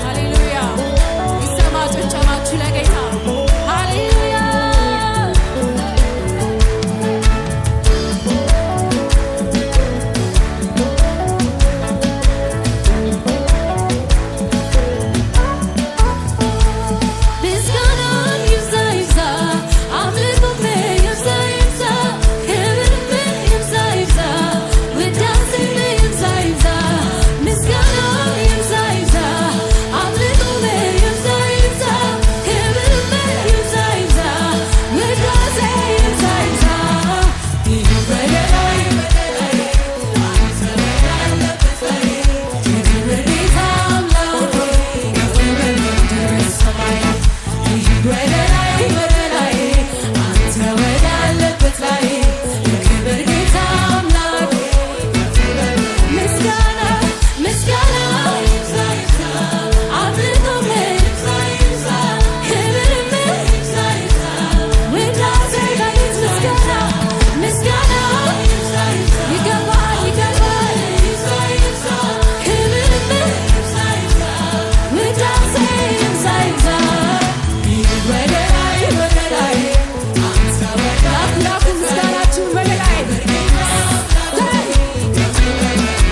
ሃሌሉያ! ይሰማ ጭብጨባችሁ ለጌታ። ሃሌሉያ! ምስጋና ይብዛ ይብዛ፣ አምልኮም ይብዛ ይብዛ፣ ክብርም ይብዛ ይብዛ፣ ውዳሴም ይብዛ ይብዛ። ምስጋና ይብዛ ይብዛ፣ አምልኮም ይብዛ ይብዛ፣ ክብርም ይብዛ ይብዛ፣ ውዳሴ ይብዛ ይብዛ። ይሂድ ወደ ላይ፣ አንተ ወዳለበት ላይ፣ የክብር ጌታ አምላክ ሆይ፣ ከፍ በል ድረስ ሰማይ። ይሂድ ወደ ላይ፣ ወደ ላይ፣ አንተ ወዳለበት ላይ፣ የክብር ጌታ አምላክ። ምስጋና፣ ምስጋና፣ አምልኮም፣ ክብርም፣ ውዳሴ። ምስጋና፣ ምስጋና ይገባል፣ ይገባል። ክብርም ውዳሴ ይብዛ ይብዛ። ይሂድ ወደ ላይ፣ ወደ ላይ፣ አንተ ላኩ ምስጋናችሁን ወደ ላይ።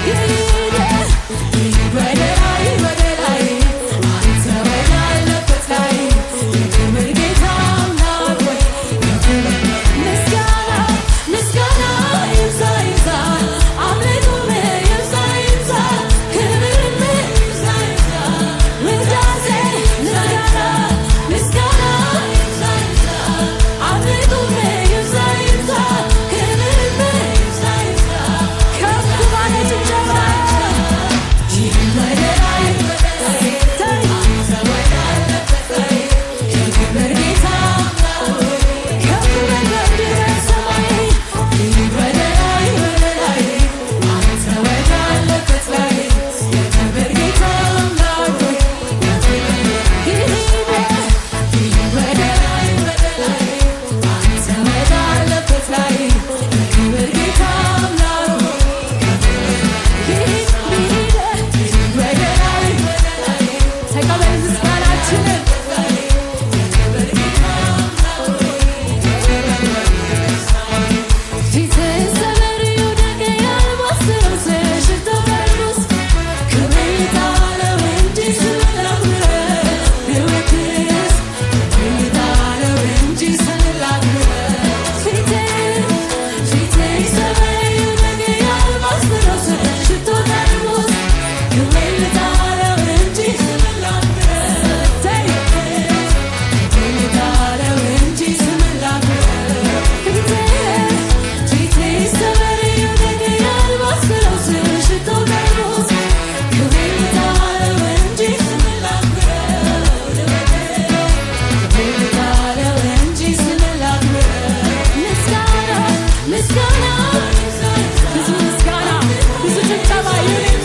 ይሂድ፣ ይሂድ ወደ ላይ፣ ወደ ላይ፣ አንተ ወዳለበት ላይ፣ የክብር ጌታ አምላክ ሆይ። ምስጋና፣ ምስጋና ይብዛ ይብዛ፣ አምልኮም ይብዛ ይብዛ፣ ክብርም ይብዛ ይብዛ፣ ውዳሴ። ምስጋና፣ ምስጋና ይብዛ ይብዛ፣ አምልኮም ይብዛ ይብዛ፣ ክብርም ይብዛ ይብዛ። ከፍ ባለ ጭብጨባ ይሂድ ወደ ላይ፣ አንተ ወዳለበት ላይ፣ የክብር ጌታ ከፍ በል ድረስ ሰማይ። ይሂድ ወደ ላይ፣ ወደ ላይ፣ አንተ ወዳለበት ላይ፣ የክብር ጌታ አምላክ ሆይ። ይሂድ፣ ይሂድ ወደ ላይ፣ ወደ ላይ፣ አንተ ወዳለበት ላይ፣ የክብር ጌታ አምላክ ሆይ። ይሂድ፣ ይሂድ፣ ይሂድ ወደ ላይ። ተቀበል ምስጋናችንን። ፊትህ ሰበር ይውደቅ የአልባስጥሮስ ሽቶ ጠርሙስ፣ ክብሬ ጣለው እንጂ ስምን ላክብር ልወድስ፣ ክብሬ ጣለው እንጂ ስምን ላክብር። ፊትህ፣ ፊትህ ሰበር ይውደቅ የአልባስጥሮስ ሽቶ ጠርሙስ፣ ክብሬ ጣለው እንጂ ስምን ላክብር፣ ክብሬ ጣለው እንጂ ስምን ላክብር። ፊትህ፣ ፊትህ ሰበር ይውደቅ የአልባስጥሮስ ሽቶ ጠርሙስ፣ ክብሬ ጣለው እንጂ ስምን ላክብር፣ ክብሬ ጣለው እንጂ ስምን ላክብር። ምስጋና፣ ምስጋና፣ ብዙ ምስጋና፣ ብዙ ጭብጨባ ይሁንለት።